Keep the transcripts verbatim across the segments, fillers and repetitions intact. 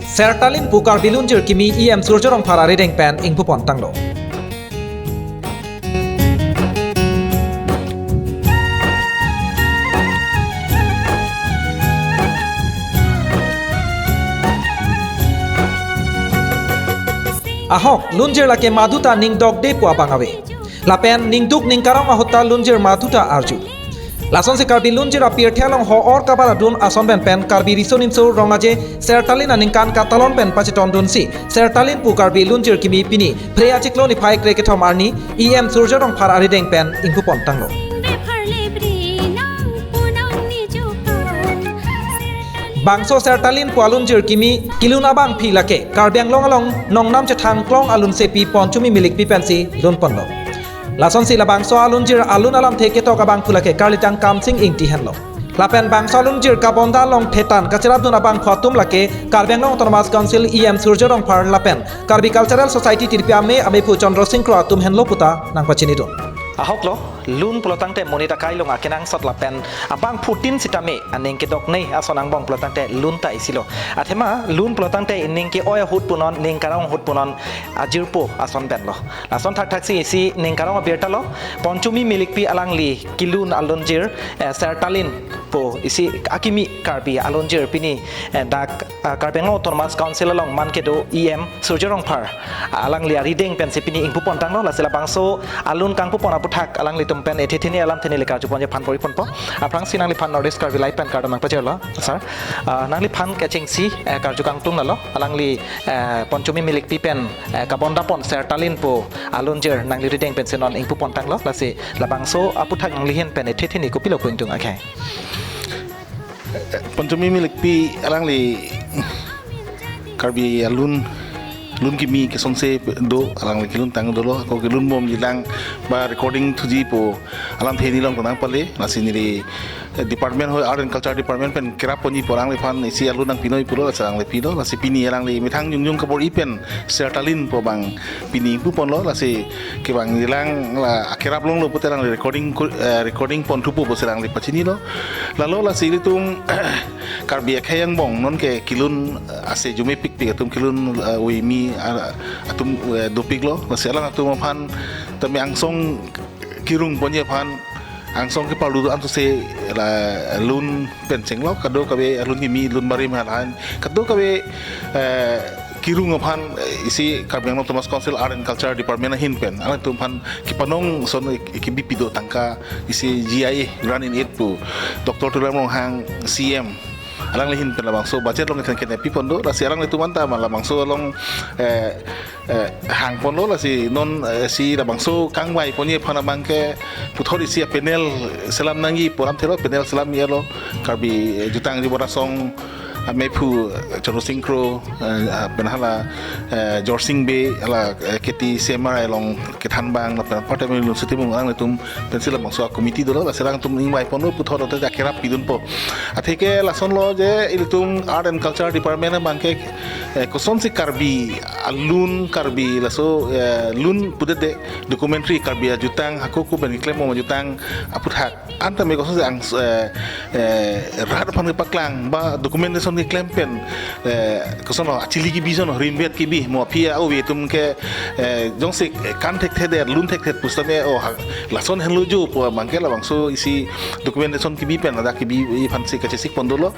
Sertalin pu Karbi lunjir kimi E M Surjya Rongphar arideng pen ingpupon tanglo. Ahok, lunjir lake maduta ning dokde pu abang ave. Lapen ningduk ningkarong ahut ta lunjir maduta arju. Lasonsi Karbi lunjir apirthe along ho-or kabar adun ason pen pen Karbi Riso Nimso Rong Aje Sertalin aningkan katalon pen pachetondunsi Sertalin pu Karbi lunjir kimi pini Phre achiklo niphai krekethom arni E M Surjya Rongphar arideng pen ingpupon tanglo. Bangso Sertalin pu alunjir kimi kelun abangpi lake Karbi Anglong along nongnam chethang klong alunsepi Ponchumi Milikpi pensi lunponlo. Lasonsi labangso alunjir alun alamthe ketok abangphu lake Karlitang Kamsing Ingti henlo. Lapen bangso alunjir kabonda along thetan kacherapdun abangphu atum lake Karbi Anglong Autonomous Council E M Surjya Rongphar lapen Karbi Cultural Society Tirpi Amei amephu Chandra Sing Kro atum henlo puta nangpachinidun. Ahoklo, lun pulotangte monit akai along akenangsot lapen abangphutin sitame aning kedoknei ason angbong pulotangte lun ta isilo. Athema lun pulotangte ining ke-oi ahut punon, ning karong ahut punon ajirpo ason penlo. Lason thakthaksi isi ning karong abirta lo, Ponchumi Milikpi alangli kelun alunjir, eh, Sertalin pu isi akimi Karbi alunjir pini, eh, dak, ah, Karbi Anglong Autonomous Council along man kedo E M Surjya Rongphar alangli arideng pensi pini ingpupon tanglo, lasi labangso alun kangpupon aputhak alanglitum pen ethe theni alamthe neli karjuponji aphan bor-iponpo. Aphrangsi nangliphan North East Karbi Live pen kardom nangpajirlo, sir. Ah, nangliphan kechengsi, eh, karju kangtung lalo, alangli, eh, Ponchumi Milikpi pen, eh, kabondapon Sertalin pu alunjir nangli rideng pensi non ingpupon tanglo, lasi labangso aputhak nangli ahin pen ethe theni kopilo pu ingtung akhei. Ponchumi Milikpi alangli Karbi alun, lun kimi kesonse do, alangli kelun tang dolo, ako kelun bomji lang ba recording thuji pu alamthe neli along tonang pale, lasi neli, eh, department ho Art and Culture Department pen kerapponji pu alangliphan isi alun nangpinoi pulo, lasi alangli pilo, lasi pini alangli methang jongjong kabor-i pen Sertalin pu abang pini ingpuponlo, lasi kevangji lang la akerap longlo pute alangli recording ku-, eh, recording pon thupo pusi alangli pachinilo. Lalo lasi ilitum Karbi akhei angbong nonke kelun, eh, ase jumepikpik atum kelun, eh, uimi, ah, atum, eh, dopiklo. Lasi alangtum aphan tame angsong kerungponji aphan, angsong keparlu do ansose la lun pen chenglo, kadokave alun kimi lun barim halan, kadokave, eh, kerung aphan, eh, isi Karbi Anglong Autonomous Council Art and Culture Department ahin pen alangtum aphan kepanong ason kebi pido tangka isi G I A grant in aid pu Doctor Tuliram Ronghang C M alangli ahin pen labangso budget along kethen kethen pipon do, lasi alanglitum anta ma labangso along, eh, eh, hangponlo, lasi non, eh, si labangso kangvaiponji aphan abangke puthot isi a-panel selam nangji pu alamthelo, panel selam ilo Karbi, eh, Jutang Jibon Asong amephu, eh, Chandra Sing Kro, eh, ah, pen hala, eh, Jorsing Bey, hala, eh, K T C M R I along kethan abang, lapen apar tame Lunsing Timung alanglitum pensi labangso a-committee dolo, lasi alangtum ingvaiponlo puthot hote akerap pidunpo. Atheke lasonlo je ilitum Art and Culture Department abangke, eh, kosonsi Karbi alun, Karbi laso, eh, lun pudetde documentary Karbi ajutang, hako ko pen keklem bom ajutang aputhak anta me kosonsi ang, eh, eh, rat aphan kepaklang ba documentation keklem pen, eh, kosonlo achili kebi, kosonlo rimbet kebi, mo aphi a-ove atum ke, eh, jongsi kan thekthedet, lun thekthe pusitame, oh, ha, lason henlo jo pu abangke labangso isi documentation kebi pen ladak kebi aphansi kachesik pon dolo.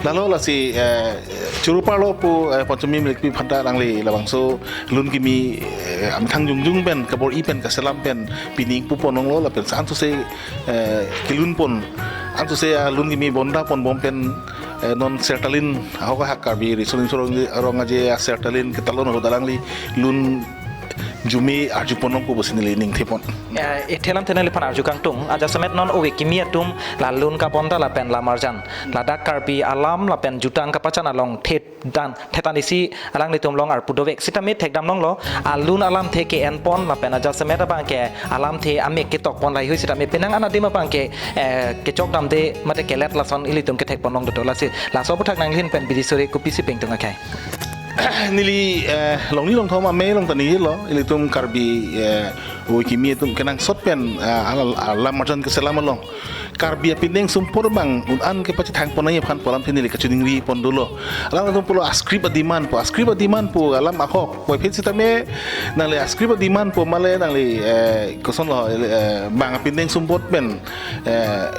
Lalo lasi, eh, choro parlo pu, eh, Ponchumi Milikpi aphanta alangli labangso lun kimi, eh, amethang jongjong pen kabor-i pen kaselam pen pini ingpupon longlo, lapen sa ansose, eh, kelunpon, ansose alun kimi bondapon bom pen, eh, non Sertalin ahok ahak Karbi Riso Nimso Rong, Rong Aje a-Sertalin ketalon ahut alangli lun jume arjupon longpo pusi neli ningthepon. Eh, ethe alamthe nangliphan arju kangtung, ajasemet non ove kimi atum la lun kabonda lapen lamarjan, ladak Karbi alam lapen jutang kapachan along thet dan thetan isi alanglitum along arpu dovek. Sitame thekdam longlo, alun alamthe ke-enpon lapen ajasemet abangke alamthe amek ketokpon laheihui sitame penang anadim abangke, eh, kechokdamde mate kelet lason ilitum kethekpon long dodo, lasi laso aputhak nangliphan pen bidi sore kopisi pingtung akhei. Neli, eh, longni longthom amei along ta ningjelo, ilitum Karbi, eh, ove kimi atum kenangsot pen, eh, ala, ala marjan keselam along Karbi apindeng sumpot abang un-an kepachethang pon nangji aphan pu alamthe neli kachiningri pon dolo. Alanglitum pulo a-script a-demand pu, a-script a-demand pu alam ahok. Puvoiphit sitame nangli a-script a-demand pu male nangli, eh, kosonlo, eh, bang apindeng sumpot pen, eh,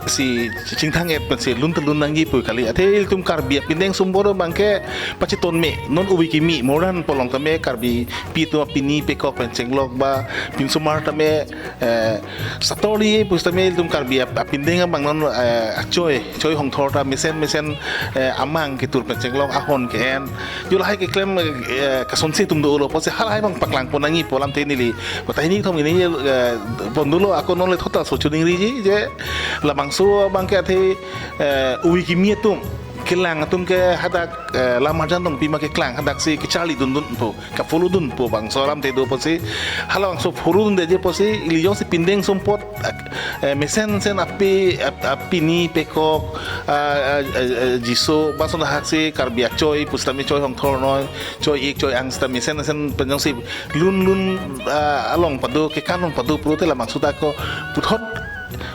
si chingthang-et pensi lun ta lun nangji pu kali. Athe ilitum Karbi apindeng sumpot abangke pacheton me, non ove kimi, moran pu along tame Karbipi atum apini pekok pen chenglok ba pinsomar tame, eh, satorli pusitame ilitum Karbi ap-, apindeng abang non, eh, achoi, choi hongthor ta mesen mesen, eh, amang ketur pen chenglok ahon ke-en. Jo lahai keklem, eh, kasonsi atum dolo pusi halahai abang paklang pon nangji pu alamthe neli. Patah ini thom ini, eh, pon dolo, ako non le thot ta so chiningriji je labangso abangke athe, eh, ove kimi atum, kelang atum ke hadak, eh, lam arjan dong pima keklang, hadak si kecharli dundun pu, ka-follow dun pu bangso alamthe do pusi, halabangso follow dunde je pusi, ili jongsi pindeng sumpot, eh, mesen sen api, ap-, apini pekok, ah, ah, ah, ah, jiso, ba son hak si Karbi achoi, pusitame choi hongthor noi, choi ik, choi ang sita mesen sen pen jongsi lun lun, ah, along pado, kekan along pado pulote labangso ta ako puthot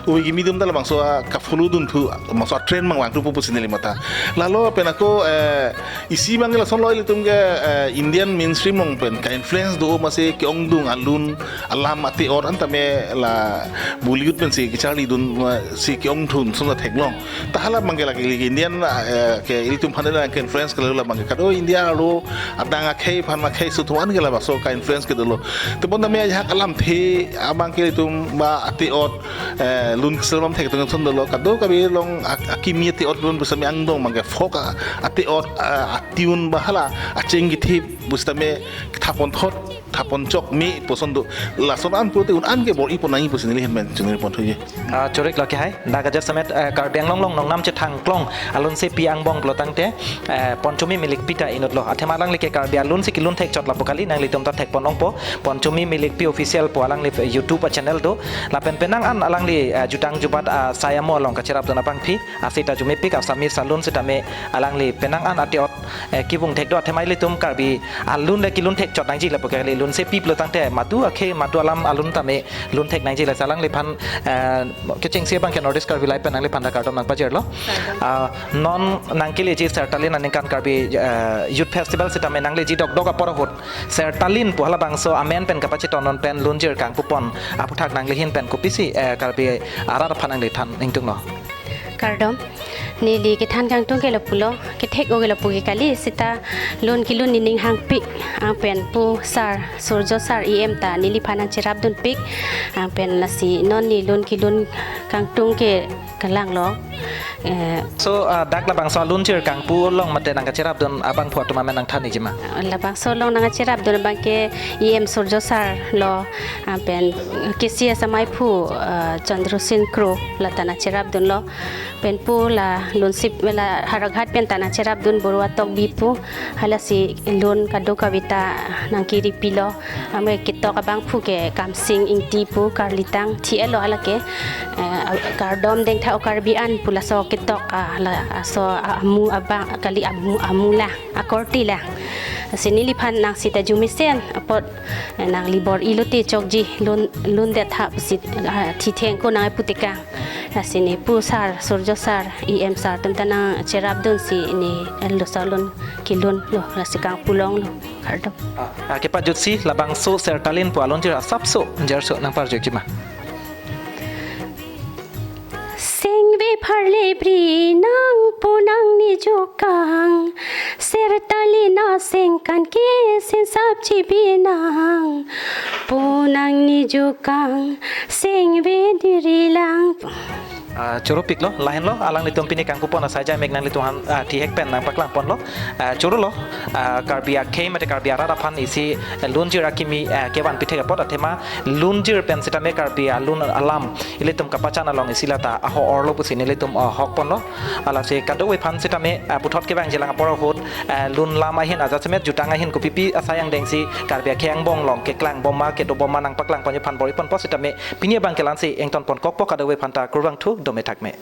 ove kimi atum ta labangso a-ka-follow dunthu, labangso a-trend abang vangthu pu pusi neli matha. Lalo pen ako, eh, isi abangke lasonlo ilitum ke, eh, Indian mainstream along pen ka-influence do masi ke-ongdung alun alam ate-ot an tame la Bollywood pensi kecharli dun, eh, si ke-ongdung son ta theklong. Ta hala abangke lake Indian, eh, ke ilitum aphan la ke-influence ke lalo abangke kado India arlo adang akhei aphan akhei sutuan ke labangso ka-influence ke dolo. Tebon tame ajahak alamthe abangke ilitum ba ate-ot, eh, lun kesel bom thek tong son dolo, kadokave along ak-, akimi ate-ot lun pusitame angdong abangke folk a-, ate-ot, eh, a-tune ba hala acheng kethip pusitame thapon thot, thapon chok me puson do. Lason an pulote un-an ke bor-i pon nangji pusi neli ahin pen chunir pon thuji. Ah, choriklo ke hai, dak ajasemet, eh, Karbi Anglong along nongnam chethang klong alunsepi angbong pulo tangte, eh, Ponchumi Milikpi ta inutlo. Athema alangli ke Karbi alun si kelun thekchot lapu kali, nanglitum ta thek pon longpo. Ponchumi Milikpi Official pu alangli YouTube a-channel do. Lapen penang an alangli, eh, jutang jubat asai amo along kacherap dun abangpi, asai ta jumepik Assamese alun sitame alangli penang an ate-ot, eh, kevung thek do. Athema ilitum Karbi alun le kelun thekchot nangji lapu kali, lunsepi pulo tangte madu akhei madu alam alun tame lun thek nangji, lasi alangliphan, eh, kechengsi abangke North East Karbi Live pen nangliphan ta kardom nangpajirlo. Ah, non nangkeleji Sertalin aningkan Karbi, eh, Youth Festival sitame nangleji dokdok apor ahut Sertalin pu halabangso amen pen kapacheton non pen lunjir kangpu pon aputhak nangli ahin pen kopisi, eh, Karbi arat aphan nangli than ingtunglo? Kardom. Neli kethan kangtung ke lapulo, kethek-o ke lapu ke kali, sita lun kelun nening hangpik, ang pen pu sir, Surjo sir, E M ta neliphan nangcherap dunpik, ang pen lasi non ne lun kelun kangtung ke kalanglo. Eh, So, ah, dak labangso alunjir kangpu along mate nangkacherap dun abangphu atum amen nangthan nangji ma? Labangso along nangcherap dun abangke E M Surjo sir lo, ah, pen K C S amaiphu, ah, Chandrasen Kro la ta nangcherap dunlo. Pen pu la lunsip la Howraghat pen ta nangcherap dun Borwa Tokbi pu, halasi lun kadokave ta nangkiri pilo. Ame ketok abangphu ke Kamsing Ingti pu Karlitang T L lo halake, eh, kardom Dengtha o Karbi an pu laso ketok, ah, laso amu abang kali amu, amu la akorte la. Si neliphan nang sita jumesen apot, eh, nangli bor-i lote chokji lun, lun det ha pusi, ah, thitheng ko nang putekang. Lasi ne pu sir, Surjo sir, E M sir atum ta nangcherap dunsi ne laso lun kelun lo, lasi kangpu longlo. Kardom. Ah, ah, kepajutsi labangso Sertalin pu alunjir asapso jerso nangparjutji ma? Sengve pharle bri nang pu nangni jukang, Sertalin asengkan ke sensap chibi nang pu nangni jukang, sengve diri lang. Ah, choro piklo, lahenlo, alanglitum pini kangpu pon asai jaimek nanglitum aphan, ah, thihek pen nangpaklang ponlo. Ah, chorolo, ah, Karbi akhei mate Karbi arat aphan isi, eh, lunjir akimi, eh, kevan pithek apot athema lunjir pen sitame Karbi alun alam ilitum kapachan along isi la ta aho-orlo pusi nelitum, ah, hok ponlo. Halasi kadokave aphan sitame, ah, puthot kevangjilang apor ahut, ah, lun lam ahin ajasemet jutang ahin kopipi asai angdengsi Karbi akhei angbong along keklang bom ma kedo bom ma nangpaklang ponji aphan bor-i ponpo sitame pini abangke la-ansi ington pon kokpo, kadokave aphan ta kurvangthu, dome thakme.